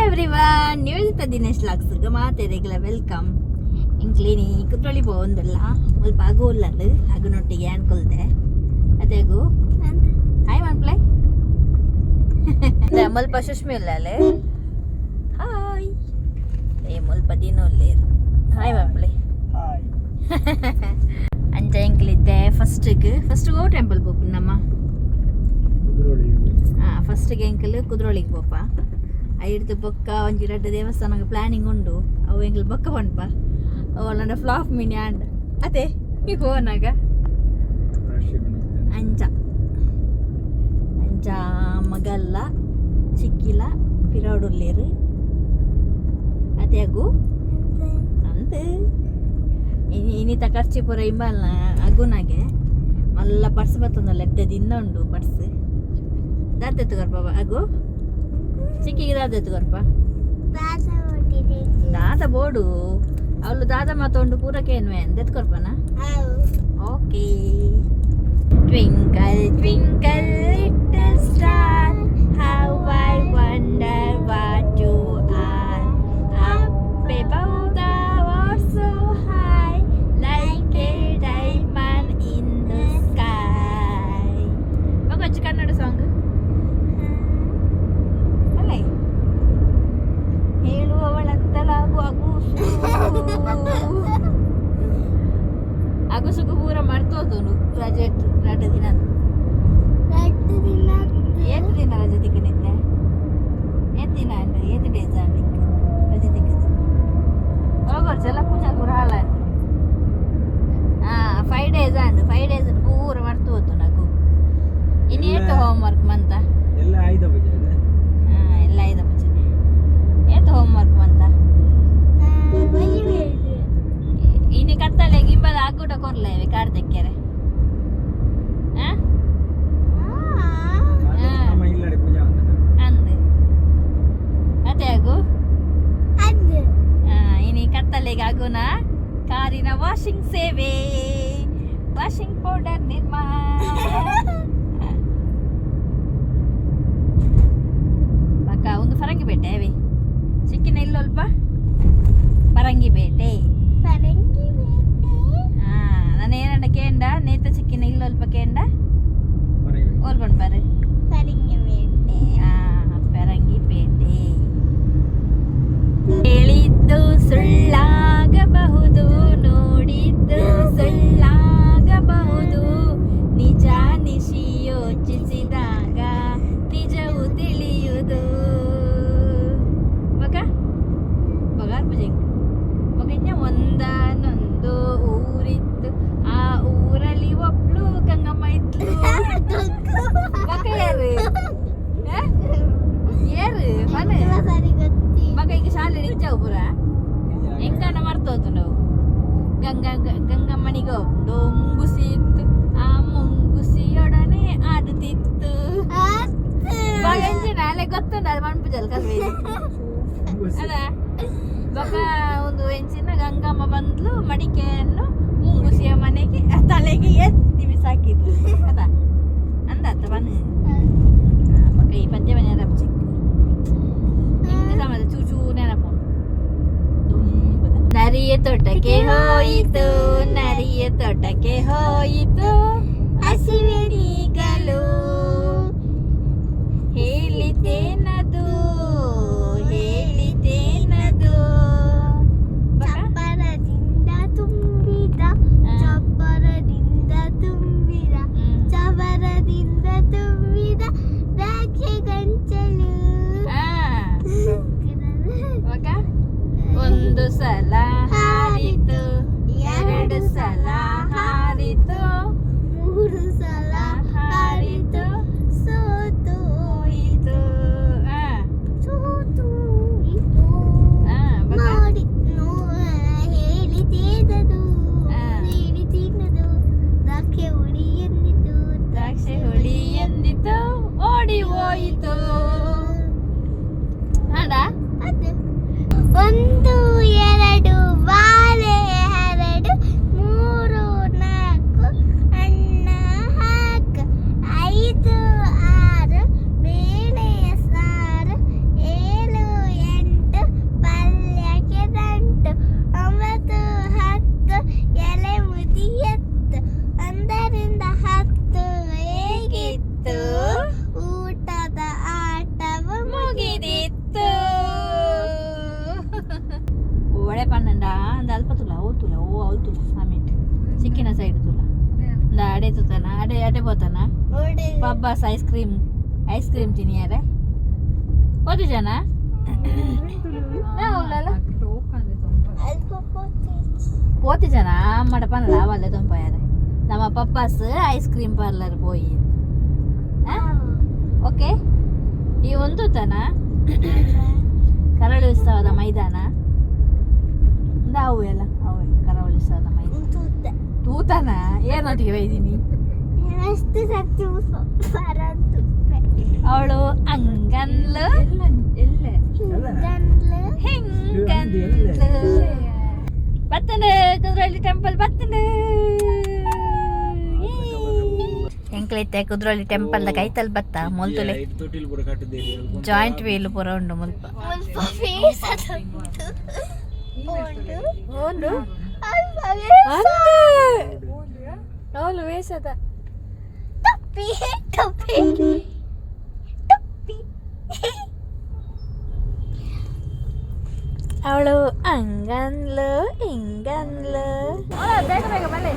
Everyone, Nivedita Dinesh vlogs ಮಾತೆರೆಗ್ಲ welcome. ಎಂಕ್ಲೇನಿ ಕುದ್ರೋಳಿ ಪೋವೊಂದುಲ್ಲ. ಮುಲ್ಪ ಅಗು ಉಲ್ಲಲ್. ಅಗುನೊಟ್ಟಿಗೆ ಅನ್ಕೊಲ್ದೆ ಅದೇ ಅಗು, ಹಾಯ್ ಮನ್ಪ್ಲೆ. ಮುಲ್ಪ ಸುಷ್ಮಿ ಉಲ್ಲಲ್, ಹಾಯ್. ಏ, ಮುಲ್ಪ ದಿನ ಉಲ್ಲೇರು, ಹಾಯ್ ಮನ್ಪ್ಲೆ. ಹಾಯ್. ಅಂಚ ಎಂಕ್ಲಿತ್ತೆ ಫಸ್ಟ್ಗೆ ಫಸ್ಟ್ ಗೋ ಟೆಂಪಲ್ ಪೋಪು ನಮ್ಮ. ಕುದ್ರೋಳಿ. ಹಾಂ, ಫಸ್ಟ್ಗೆ ಎಂಕಲ್ ಕುದ್ರೋಳಿಗೆ ಪೋಪ. ಐಡ್ದು ಬೊಕ್ಕ ಒಂಜಿ ರಡ್ಡ್ ದೇವಸ್ಥಾನಕ್ಕೆ ಪ್ಲಾನಿಂಗ್ ಉಂಡು. ಅವು ಎಂಕಲ್ ಬೊಕ್ಕ ಪನ್ಪ. ಅವಳಂಡ ಫ್ಲಾಪ್ ಮಿನಿ ಆಂಡ್ ಅದೇ ಈಗ ಹೋನಾಗ. ರಶ್. ಅಂಚ ಅಂಚ ಮಗಲ್ಲ ಚಿಕ್ಕಿಲ ಪಿರೌಡುಲ್ಲೇರು. ಅದೇ ಅಗು ಅಂದ್ ಇನಿ ಇನಿತ ಖರ್ಚಿ ಪೂರ ಇಂಬಲ್ನ ಅಗುನಾಗೆ. ಮಲ್ಲ ಪರ್ಸ್ ಬತ್ತೊಂದಲ್ಲ, ಎಡ್ಡೆ ದಿನ ಉಂಡು ಪರ್ಸ್. ದಾದ ಎತ್ತುಕೊರ್ಪ ಅಗು? ಚಿಕ್ಕಿಗೆ ದಾದ ಎತ್ತುಕೊರ್ಪ? ದಾದ ಬೋಡು? ಅವಳು ದಾದ ಮಾತೊಂಡು ಪೂರ ಕೇನ್ವೆ ಎತ್ಕೊರ್ಪನ. Okay. Twinkle, twinkle, little star, how I wonder what you are. Up above the world so high, like a diamond in the sky. ಮಗೊಂಚು Kannada song ಅಲ್ಲ ಹೇಳುವವಳತ್ತಲಾಗು ಅಗು. ಅಗುಸುಗು ಪೂರ ಮರ್ತೋದು. ರಜೆ 2 ದಿನ. ಏತ್ ದಿನ ರಜೆ ತಿಕ್ಕನಿತ್ತೆ? ಏತ್ ದಿನ ಅಂಡ್? ಏತ್ ಡೇಸ್ ಅಂಡ್ ರಜೆ ತಿಕ್ಕದು? ಹೋಗೋರ್ಚಲ್ಲ ಪೂಜಾ ಪೂರ ಹಾಳಾಂಡ್. ಹಾ, 5 ಡೇಸ್ ಅಂಡ್. 5 ಡೇಸ್ ಪೂರ ಮರ್ತು ಹೋತು ನಗು. ಇನ್ನು ಏತ್ ಹೋಮ್ ವರ್ಕ್ ಮಂತ? ಎಲ್ಲ ಆಯ್ದ ಬಜೆ. ಹಾ, ಎಲ್ಲ ಐದ ಪೂಜೆ. ಏತ್ ಹೋಮ್ ವರ್ಕ್ ಮಂತ? ಇನಿ ಕತ್ತಲೆ ಗಿಂಬಲ ಆಕೂಟ ಕೊರ್ಲೆ ಕಾರ್ತೆಕ್ಕೆರೆ. ಹಾ. ನಮ್ಮ ಇಲ್ಲಡೆ ಪೂಜಾ ಅಂತ. ಅಂದ್ ಅದೇ ಆಗು. ಇನಿ ಕತ್ತಲೆಗೆ ಆಗುನ ಕಾರಿನ ವಾಷಿಂಗ್ ಸೇವೆ, ವಾಷಿಂಗ್ ಪೌಡರ್ ನಿರ್ಮಾ. ಬಕ್ಕ ಒಂದು ಫರಂಗಿ ಪೇಟೆ ಅವಿ ಚಿಕ್ಕಿನ ಇಲ್ಲೊಲ್ಪ ಪರಂಗಿ ಪೇಟೆ. ಹಾ, ನಾನು ಏನಂಡ ಕೇಂಡ ನೇತ ಚಿಕ್ಕಿನ ಇಲ್ಲೊಲ್ಪ ಕೇಂಡ ಓಲ್ ಪನ್ಪಾರೆ? ಆ, ಪರಂಗಿ ಪೇಟೆ. ಹೇಳಿದ್ದು ಸುಳ್ಳಾಗಬಹುದು, ನೋಡಿದ್ದು ಸುಳ್ಳಾಗಬಹುದು, ನಿಜ ನಿಶಿ ಯೋಚಿಸಿದಾಗ ನಿಜವು ತಿಳಿಯುವುದು. ಮಗ ಬಗಾರ್ ಪೂಜೆಂಗ್ ಮಗನ್ಯ. ಒಂದಾನೊಂದು ಊರಿತ್ತು, ಆ ಊರಲ್ಲಿ ಒಬ್ಳು ಗಂಗಮ್ಮ ಇದ್ಲು. ಮಗ ಯಾರು? ಆ? ಯಾರು ಮನೆ? ಮಗ ಈಗ ಶಾಲೆ ನಿಜ ಪೂರ ಎಂಕನ ಮರ್ತೋತು ನಾವು. ಗಂಗಾ ಗಂಗಮ್ಮನಿಗೆ ಒಂದು ಮುಂಗುಸಿ ಇತ್ತು, ಆ ಮುಂಗುಸಿಯೊಡನೆ ಆಡುತ್ತಿತ್ತು. ಬಾಗ ಎಂಚಿನ ಅಲೆ ಗೊತ್ತುಂಡು, ಅದು ಮಣ್ಪುಜಲ್ ಕಲ್ವೆ ಅಲ್ಲ. ಬೊಕ ಒಂದು ಎಂಚಿನ ಗಂಗಮ್ಮ ಬಂದ್ಲು, ಮಡಿಕೆಯನ್ನು ಮುಂಗುಸಿಯ ಮನೆಗೆ ತಲೆಗೆ ಎತ್ತಿ ಬಿಸಾಕಿದ್ಲು ಅದ ಅಂದಾತ ಬನ್. ಬೊಕ ಈ ಪದ್ಯ ಮನೆ ಚಿಕ್ಕ ಇಂಕ ಸಮದ ಚೂ ಚೂ ನೆನಪುಂಡು. ನರಿಯ ತೋಟಕ್ಕೆ ಹೋಯಿತು, ನರಿಯ ತೋಟಕ್ಕೆ ಹೋಯಿತು, ಹಸಿವೆ ನೀಗಲು ಹೇಳಿತೇನದು, ಹೇಳಿತೇನದು? ಚಪ್ಪರದಿಂದ ತುಂಬಿದ, ಚಪ್ಪರದಿಂದ ತುಂಬಿದ, ಚವರದಿಂದ ತುಂಬಿದ ದ್ರಾಕ್ಷಿ ಗೊಂಚಲು. ಬಕ ಒಂದು ಸಲ ಹಾರಿತು, ಎರಡು ಸಲ ಹಾರಿತು, ಮೂರು ಸಲ. ಅಡೆ ತೂತನ ಅಡೆ ಅಡೆ ಪೋತನ. Pabbas ice cream, ice cream ತಿನ್ನಿಯಾರೆ ಪೋತು ಜನ. ಪೋತಿ ಜನ ಅಮ್ಮಡ ಪನ್ನಲ ಅವಲ್ಲೇ ತೊಂಪಾಯಾರೆ. ನಮ್ಮ ಪಪ್ಪಾಸ್ ಐಸ್ ಕ್ರೀಮ್ ಪಾರ್ಲರ್ ಪೋಯಿ. ಓಕೆ, ಈ ಒಂದು ತನ ಕರಾವಳಿ ಉತ್ಸವದ ಮೈದಾನ. ಅವು ಎಲ್ಲ ಅವು ಕರಾವಳಿ ಉತ್ಸವದ ಮೈದಾನ. ತೂತನ ಏನೊಟ್ಟಿಗೆ ಬೈದೀನಿ. ಅಷ್ಟು ಸತ್ತು ಬರಂತು. ಅವಳು ಅಂಗನ್ಲು ಹಿಂಗನ್ಲು. ಹಿಂಗನ್ಲು. ಬತ್ತಂಡು ಕುದ್ರೋಳಿ ಟೆಂಪಲ್ ಬತ್ತಂಡು. ಎಂಕ್ಲೈತೆ ಕುದ್ರೋಳಿ ಟೆಂಪಲ್ ದ ಕೈತಲ್ ಬತ್ತ ಮೊಲ್ತುಲೆ. ತೊಟ್ಟಿಲ್ ಪೂರ ಕಟ್ಟಿದ್ದೇರಿ. ಜಾಯಿಂಟ್ ವೀಲ್ ಪೂರ ಉಂಡು ಮುಲ್ಪ. ಮುಲ್ಪ ಫೇಸ್ ಉಂಟು ಉಂಟು. ಉಂಡು. ಅಲ್ಪ ವೇಷ. ಅವಳು ವೇಷದ ಟೊಪ್ಪಿ ಟೊಪ್ಪಿ ಟೊಪ್ಪಿ. ಅವಳು ಹಂಗನ್ಲು ಹಿಂಗನ್ಲು. ಬೇಗ ಬೇಗ ಬನ್ನಿ.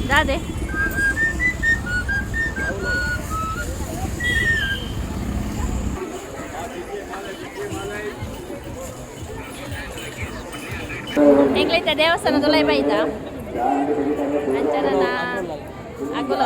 ದಾದೆ ಎಂಗ್ಲೈತ ದೇವಸ್ಥಾನ ತುಲೈ ಬೈತ ಅಂಚನ ಅಗುಲ.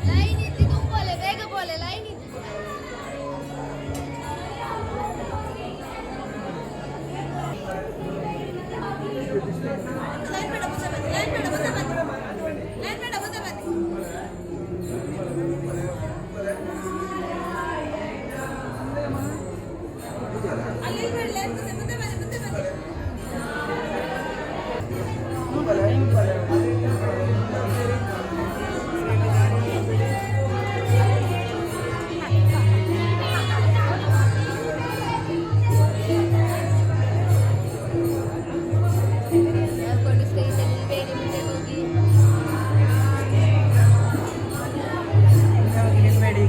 ಲೈನ್ ಇತ್ತು ತುಂಬಲೆ, ಬೇಗ ಬೋಲೆ, ಲೈನ್ ಇತ್ತು. ನಿಲ್ಬೇಡಿ.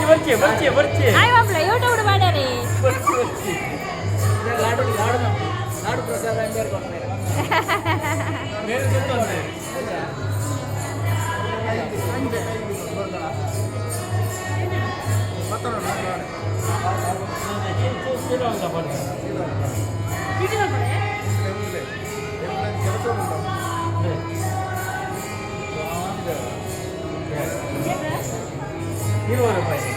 ಬರ್ಚೆ ಬರ್ಚೆ ಬರ್ಚೆ. ಹಾಯ್ ಮಾಪ್ಲ, ಯೂಟ್ಯೂಬ್ ಮಾಡ್ಯಾರಿ. ಬರ್ಚೆ ಬರ್ಚೆ. ಲಾಡು ಲಾಡು ಲಾಡು ಪ್ರಸಾದ. ಮೇರೆ ಕೊಡ್ತಾರೆ. 20 ರೂಪಾಯಿ.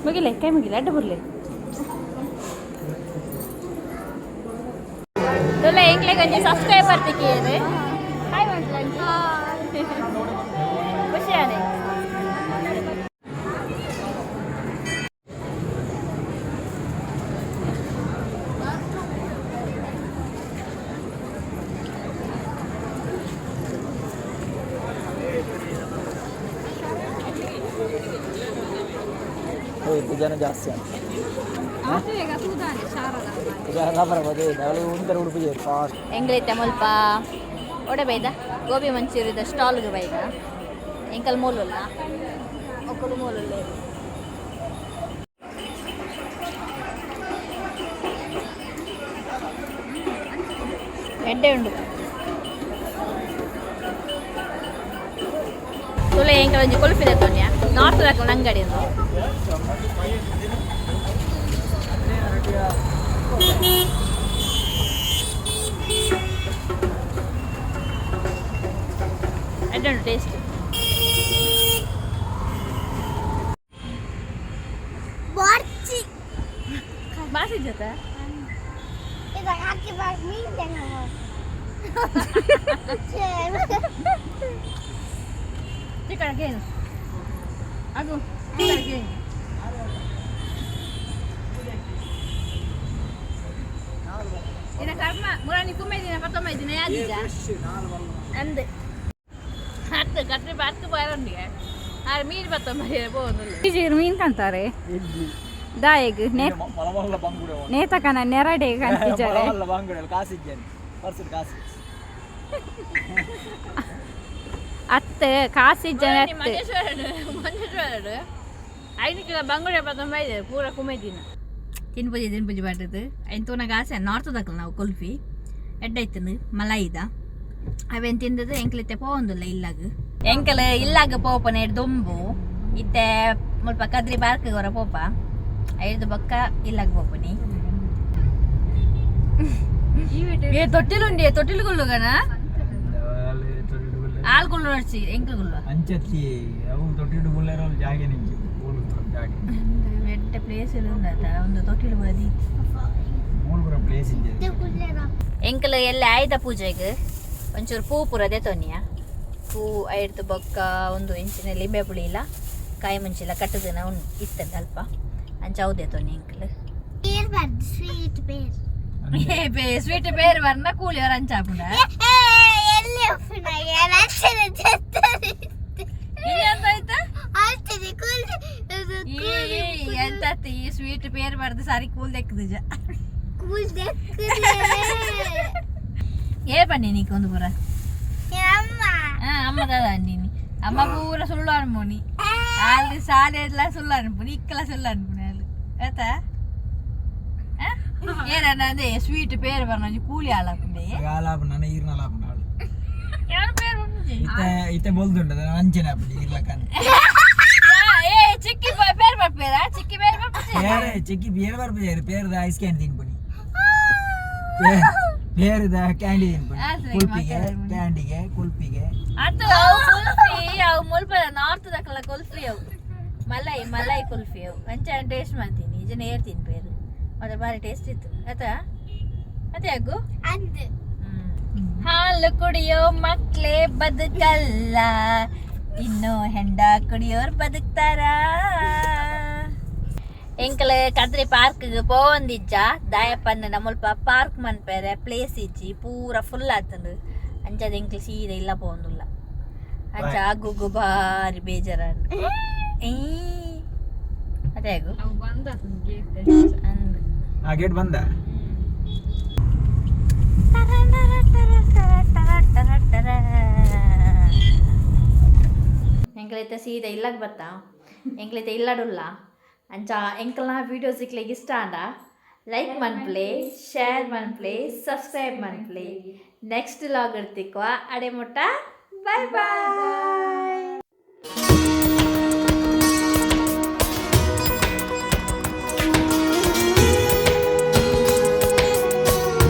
ಮುಗಿಲೆ ಕೈ ಮುಗಿಲೆ ಅಡ್ಡ ಬರ್ಲಿ. ತುಲೆ ಎಂಕ್ಲೆ ಕೊಂಚ ಸಬ್ಸ್ಕ್ರೈಬರ್ ತಿಕ್ಕಿಯರು. ಹಾಯ್ ಮಾಪ್ಲ, ಖುಷಿ ಆನೆ. ಇದು ಜನ ಜಾಸ್ತಿ ಜನ ಬರಬಹುದು. ಅವಳು ಉಂಟರು ಉಡುಪಿ ಫಾಸ್ಟ್. ಎಂಗ್ಲೈತೆ ಮುಲ್ಪ ಒಡೆ ಬೈದ ಗೋಬಿ ಮಂಚೂರಿದ ಸ್ಟಾಲ್ಗೆ ಬೈದ. ಎಂಕಲ್ ಮೂಲುಲ್ಲ, ಒಕ್ಕಲು ಮೂಲುಲ್ಲ. ಎಡ್ಡೆ ಉಂಡು. ತುಲೆ ಎಂಕಲ ಒಂಜಿ ಕೊಲ್ಪಿದೆ ತೋನ್ಯ ನಾರ್ತ್ ದಾಕಲ್ ಅಂಗಡಿ ಒಂದು. ಎಡ್ಡೆ ಉಂಡು ಟೇಸ್ಟ್. ಬಾರ್ಚಿ. ಬಾಸಿ ಜೊತೆ. ಇದು ಹಾಕಿ ಬಾರ್ ಮೀನ್. ಚಿಕನ್ ಏನು ಅದು ಚಿಕನ್. ಇನ್ನ ಕರ್ಮ ಮುರಾನಿ ಕುಮ್ಮೆ ದಿನ ಪತ್ತೊಂಬೈ ದಿನ ಯಾದಿಜ ಅಂದೆ ಹತ್ತು ಕತ್ರಿ ಪತ್ತು ಬರಂಡಿಗೆ ಆರು ಮೀನು ಪತ್ತೊಂಬೈ ಪೋವೊಂದುಲ್ಲ. ಮೀನ್ ಕಾಂತಾರೆ ದಾಯಗ್. ಮಲಮಲ್ಲ ಬಂಗುಡೆ. ನೇತಕನ ನೆರಡೆ ಕಾಣ್ತಿದ್ದಾರೆ. ಮಲಮಲ್ಲ ಬಂಗುಡೆ, ಕಾಸಿದ್ದೇನೆ ಪರ್ಸು ಕಾಸು. ಅತ್ತೆ ಕಾಸಿಜ್ಜನ ಅತ್ತೆ. ಮಂಜೇಶ್ವರ ಮಂಜೇಶ್ವರ 5 ಕಿಲೋ ಬಂಗುಡೆ ಪತ್ತೊಂಬೈ ಇದೆ ಪೂರ ಕುಮ್ಮೆ ದಿನ ತಿನ್ಪುಜಿ ತಿನ್ಪುಜಿ ಬರ್ತದೆ. ಐನ್ ತೂನಾಗ ಆಸೆ. ನಾರ್ತ್ ದಕ್ಕಲ್ ನಾವು ಕೊಲ್ಫಿ ಎಡ್ಡೈತನು ಮಲಾಯಿದ ಅವೇನು ತಿಂದದ್ದು. ಎಂಕ್ಲಿತ್ತೆ ಪೋವೊಂದುಲ್ಲ ಇಲ್ಲಾಗ. ಎಂಕಲ್ ಇಲ್ಲಾಗ ಪೋಪನ ದೊಂಬು ಇತ್ತೆ ಮುಲ್ಪ ಕದ್ರಿ ಪಾರ್ಕ್ ಹೊರ ಪೋಪ ಐದು ಬೊಕ್ಕ ಇಲ್ಲಾಗ ಪೋಪನಿ. ಏ ತೊಟ್ಟಿಲು ಉಂಡಿ ತೊಟ್ಟಿಲು ಗುಳ್ಳುಗನ ಆಲ್ ಗುಳ್ಳು ನಡ್ಸಿ ಎಂಕಲ್ ಗುಳ್ಳು. ಅಂಚತ್ತಿ ಅವು ತೊಟ್ಟಿಡು ಗುಲ್ಲೇರೋ ಜಾಗೆ ನಿಂಚಿ ಜಾಗೆ. ಎಡ್ಡೆ ಪ್ಲೇಸ್ ಉಂಡತ ಒಂದು ತೊಟ್ಟಿಲು ಬದಿ. ಮೂಲ್ಪುರ ಪ್ಲೇಸ್ ಇದೆ. ಎಂಕಲ್ ಎಲ್ಲ ಆಯ್ದ ಪೂಜೆಗೆ ಒಂಚೂರು ಪೂ ಪೂರ ದೆತೊನಿಯ. ಪೂ ಐಡ್ದು ಬೊಕ್ಕ ಒಂದು ಇಂಚಿನ ಲಿಂಬೆ ಪುಳಿ ಇಲ್ಲ ಕಾಯಿ ಮುಂಚಿಲ್ಲ ಕಟ್ಟುದಿನ ಉಂಡು ಇತ್ತಂಡ ಅಲ್ಪ ಅಂಚ ಅವು ದೆತೊನಿ ಎಂಕಲ್. ಪೇರ್ ಬರ್ದು ಸ್ವೀಟ್ ಪೇರ್. ಸ್ವೀಟ್ ಬೇರೆ ಬರ್ನ ಕೂಲಿಯವ್ರ ಅಂಚಾಪುಂಡ. ಎಲ್ಲಿ ಎಂತ ಆಯ್ತಾ? ಆಗ್ತದೆ ಕೂಲ್. ಈ ಎಂತ ಈ ಸ್ವೀಟ್ ಪೇರ್ ಬರ್ದು ಸಾರಿ ಕೂಲ್ ದೆಕ್ಕುದುಜ. ಕೂಲ್. ಏ ಬನ್ನಿ ನೀಕ್ ಒಂದು ಪೂರ. ಅಮ್ಮ. ಹಾ ಅಮ್ಮ ದಾದ ಅಂದಿನಿ. ಅಮ್ಮ ಪೂರ ಸುಳ್ಳು ಅನ್ಮೋನಿ. ಅಲ್ಲಿ ಸಾಲೆ ಎಲ್ಲ ಸುಳ್ಳು ಅನ್ಪುನಿ, ಇಕ್ಕಲ ಸುಳ್ಳು ಅನ್ಪುನಿ ಅಲ್ಲಿ ಆಯ್ತಾ. ಏನ ಅದೇ ಸ್ವೀಟ್ ಪೇರ್ ಬರ್ನ ಒಂಜಿ ಕೂಲಿ ಹಾಳಾಪುಂಡೆ. ಆಲಾಪು ನನ್ನ ಈರ್ನ ಆಲಾಪುಂಡು ಆಳು. ಯಾರು ಪೇರ್ ಬರ್ಪುಜಿ? ಇತ್ತೆ ಇತ್ತೆ ಬೊಲ್ದುಂಡು ಅದನ್ನ ಅಂಚನೆ ಆಪುಂಡು ಈರ್ಲಕ್ಕಂತ. ಏ ಚಿಕ್ಕಿ ಪೇರ್ ಬರ್ಪೇರಾ? ಚಿಕ್ಕಿ ಪೇರ್ ಬರ್ಪುಜಿ. ಪೇರೆ ಚಿಕ್ಕಿ ಪೇರು ಬರ್ಪೇರು ಪೇರ್ದ ಐಸ್ ಕ್ಯಾಂಡಿ ತಿನ್ಪುನಿ, ಪೇರ್ದ ಕ್ಯಾಂಡಿ ತಿನ್ಪುನಿ. ಆದ್ರೆ ಕುಲ್ಪಿಗೆ ಮಾತಾಡೋದು. ಕ್ಯಾಂಡಿಗೆ ಕುಲ್ಪಿಗೆ. ಅದು ಅವು ಕುಲ್ಫಿ ಅವು ಮುಲ್ಪ ನಾರ್ತ್ ದಕ್ಕಲ ಕುಲ್ಫಿ ಅವು ಮಲೈ ಮಲೈ ಕುಲ್ಫಿ ಅವು. ಅಂಚ ಟೇಸ್ಟ್ ಮಾಡ್ತೀನಿ ನಿಜ ಏರ್ ತಿನ್ಪೇರು ಮತ್ತೆ ಬಾರಿ ಟೇಸ್ಟ್ ಇತ್ತು ಆಯ್ತಾ ಅದೇ ಅಗ್ಗು. ಅಂದು. ಹಾಲು ಕುಡಿಯೋ ಮಕ್ಳೇ ಬದುಕಲ್ಲ, ಇನ್ನು ಹೆಂಡ ಕುಡಿಯೋರ್ ಬದುಕ್ತಾರ? ಎಂಕಲ ಕದ್ರಿ ಪಾರ್ಕ್ ಪೋವೊಂದಿಜ್ಜ ದಾಯಪ್ಪನ್ನ ನಮ್ಮಲ್ಪ ಪಾರ್ಕ್ ಮನ್ಪೇರೆ ಪ್ಲೇಸ್ ಇಜ್ಜಿ, ಪೂರ ಫುಲ್ ಆತಂಡು. ಅಂಚದ ಎಂಕ್ಲ ಸೀದಾ ಇಲ್ಲ ಪೋವೊಂದುಲ್ಲ. ಅಂಚ ಆಗುಗು ಬಾರಿ ಬೇಜಾರ. ಏ ಅದೇ ಆಗು ಅಂದ್. ಆ ಗೇಟ್ ಬಂದ. ಎಂಕ್ಲೈತೆ ಸೀದಾ ಇಲ್ಲಾಗ ಬತ್ತಾ ಎಂಕ್ಲೈತೆ ಇಲ್ಲಾಡುಲ್ಲ. ಅಂಚ ಎಂಕಲ್ನ ವೀಡಿಯೋಸ್ ಇಕ್ಲೆಗ್ ಇಷ್ಟ ಆಂಡ ಲೈಕ್ ಮನ್ಪ್ಲೆ, ಶೇರ್ ಮನ್ಪ್ಲೆ, ಸಬ್ಸ್ಕ್ರೈಬ್ ಮನ್ಪ್ಲೆ. ನೆಕ್ಸ್ಟ್ ಲಾಗ್ ಇರ್ತಿಕ್ವ ಅಡೆ ಮುಟ್ಟ ಬಾಯ್ ಬಾಯ್.